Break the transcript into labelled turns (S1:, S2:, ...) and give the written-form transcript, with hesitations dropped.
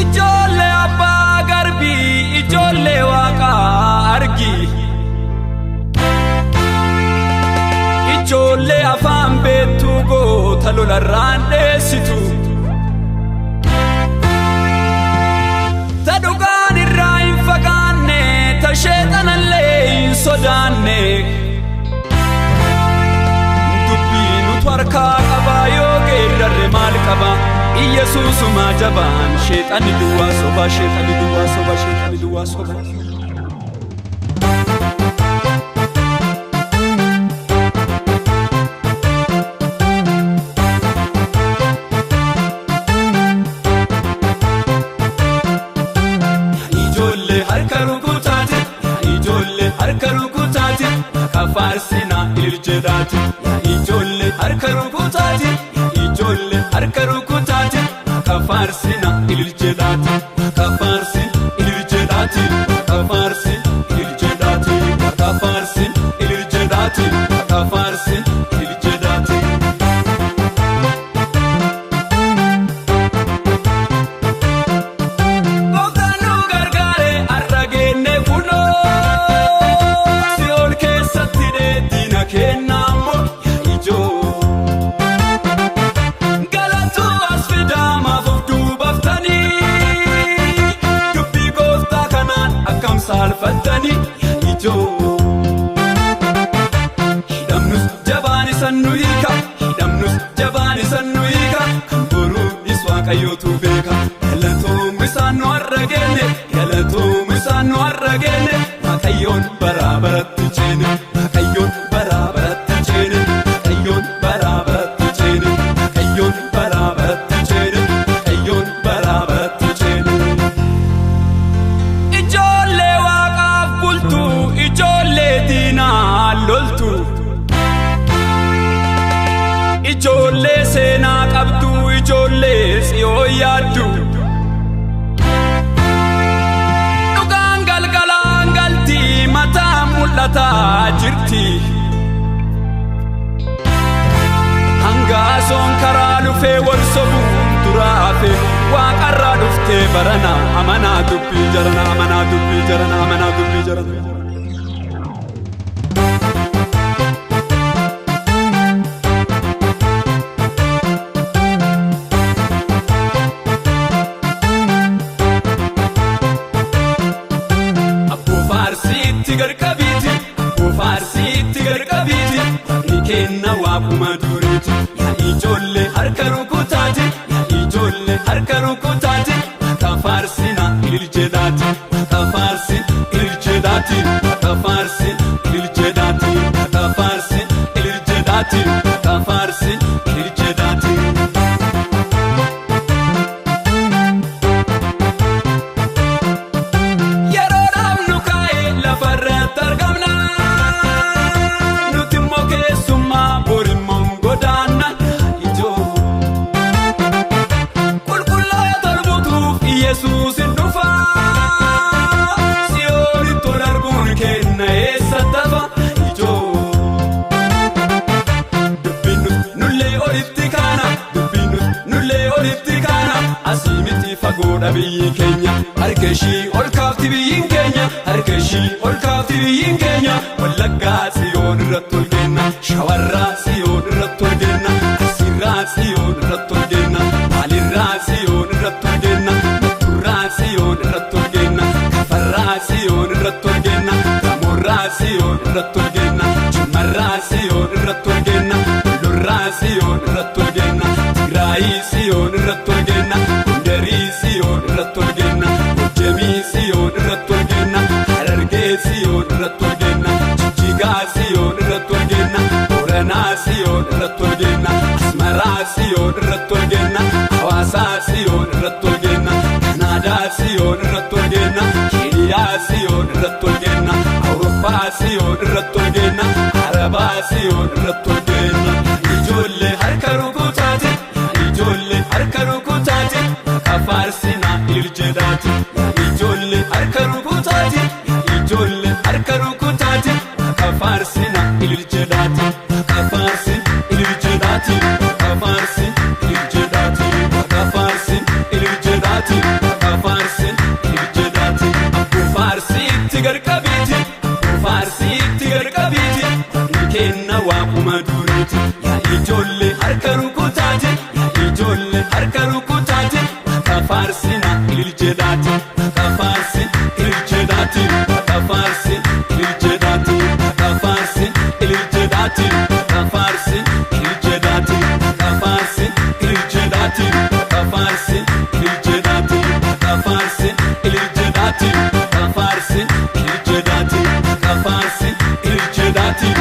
S1: Ijoollee abbaa garbii ijoollee waaqaa argi. Ijoollee afaan beektuu goota lolarraan dheessitu. Ta dhugaan irraa hin fagaanne ta sheexanallee hin sodaanne. Dubbii nutu harkaa qabaa yoo geeddarre maal qaba? Iyesuusuma jabaan sheexanni duwwaa soba sheexanni duwwaa soba sheexanni duwwaa soba. Ijoollee harka rukutaati, ijoollee harka rukutaati, kafaarsinaa ililjedhaati. Ijoollee harka rukutaati, ijoollee harka rukutaati, kafaarsinaa ililjedhaati. Kafaarsin ililjedhaati, kafaarsin ililjedhaati, kafaarsin ililjedhaati, kafaarsin ililjedhaati. Gooftaan nu gargaare har'a geenne kunoo si'ool keessatti dheedina kennaa immoo yaa ijoo. Galatuu as fidaa maaf of duubaftanii dubbii gooftaa kanaan akkam saalfattanii yaa ijoo. Hidhamnus jabaan isan nu hiika, hidhamnus jabaan isan nu hiika, kan boruunis waaqayyootu beeka. Galatoom isaan nu har'a geenne, galatoom isaan nu har'a geenne, Waaqayyoon baraa baratti ceene, Waaqayyoon baraa baratti ceene, Waaqayyoon baraa baratti ceene, Waaqayyoon baraa baratti ceene, Waaqayyoon baraa baratti ceene. Ijoollee waaqaaf bultu, ijoollee diinaa loltu. Ijoollee seenaa qabdu, ijoollee tsiyoo yaaddu. Dhugaan galgalaan galti, mataa mul'ataa jirti. Hangaasoon karaa dhufee wal sobuun duraa hafe, waaqarraa dhuftee barana amanaa dubbii jarana amanaa dubbii jarana amanaa dubbii jarana. Abboo faarsiitti garqabiiti, abboo faarsiitti garqabiiti, waaqni kenna waaquma duriiti. Yaa ijoollee harka rukutaati, yaa ijoollee harka rukutaati, waaqa faarsina ililjedhaati, waaqa faarsi ililjedhaati, waaqa faarsi ililjedhaati, waaqa faarsi ililjedhaati, waaqa faarsi ililjedhaati. Yeroo dhaabnu kaa'ee lafarratti argamna. Nuti immoo keessummaa borimmoo hin godaanna ijoo. Qulqullaa'ee tolbutuuf Iyesuus hin dhufa. Si'oolitti ol arguun kenna eessa tafa ijoo. Dubbiin nullee olitti kaana, dubbiin nullee olitti kaana, asii miti fagoodha biyyi keenya. Harka ishii ol kaafti biyyiin keenya, harka ishii ol kaafti biyyiin keenya. Wallaggaa siyoon irratti ol kenna, shawarraa siyoon irratti ol kenna, Arsiirraa siyoon irratti ol kenna, Maalirraa siyoon irratti ol kenna, Matturraa siyoon irratti ol kenna, Kafarraa siyoon irratti ol kenna, Gamoorraa siyoon irratti ol kenna, Jimmarraa siyoon irratti ol kenna, Wallorraa siyoon irratti ol kenna, Tigraayii siyoon irratti ol kenna, Gondarii siyoon irratti ol kenna, Gojjamii siyoon irratti ol kenna, Harargee siyoon irratti ol kenna, Jijjigaa siyoon irratti ol kenna, Booranaa siyoon irratti ol kenna, Asmaraa siyoon irratti ol kenna, Hawaasaa siyoon irratti ol kenna, Kanaadaa siyoon irratti ol kenna, Keeniyaa siyoon irratti ol kenna, Awurooppaa siyoon irratti ol kenna, Arabaa siyoon irratti ol kenna. Ijoollee harka rukutaati, ijoollee harka rukutaati, kafaarsinaa ililjedhaati. Ijoollee harka rukutaati, ijoollee harka rukutaati, kafaarsinaa ililjedhaati. Kafaarsin ililjedhaati, kafaarsin ililjedhaati, kafaarsin ililjedhaati. garqabiiti waaqni kenna waaquma duriiti yaa ijoollee harka rukutaati yaa ijoollee harka rukutaati waaqa faarsina ililjedhaati waaqa faarsi ililjedhaati waaqa faarsi ililjedhaati waaqa faarsi ililjedhaati waaqa faarsi ililjedhaati waaqa faarsi ililjedhaati waaqa faarsi ililjedhaati waaqa faarsi ililjedhaati waaqa faarsi ililjedhaati waaqa faarsi ililjedhaati.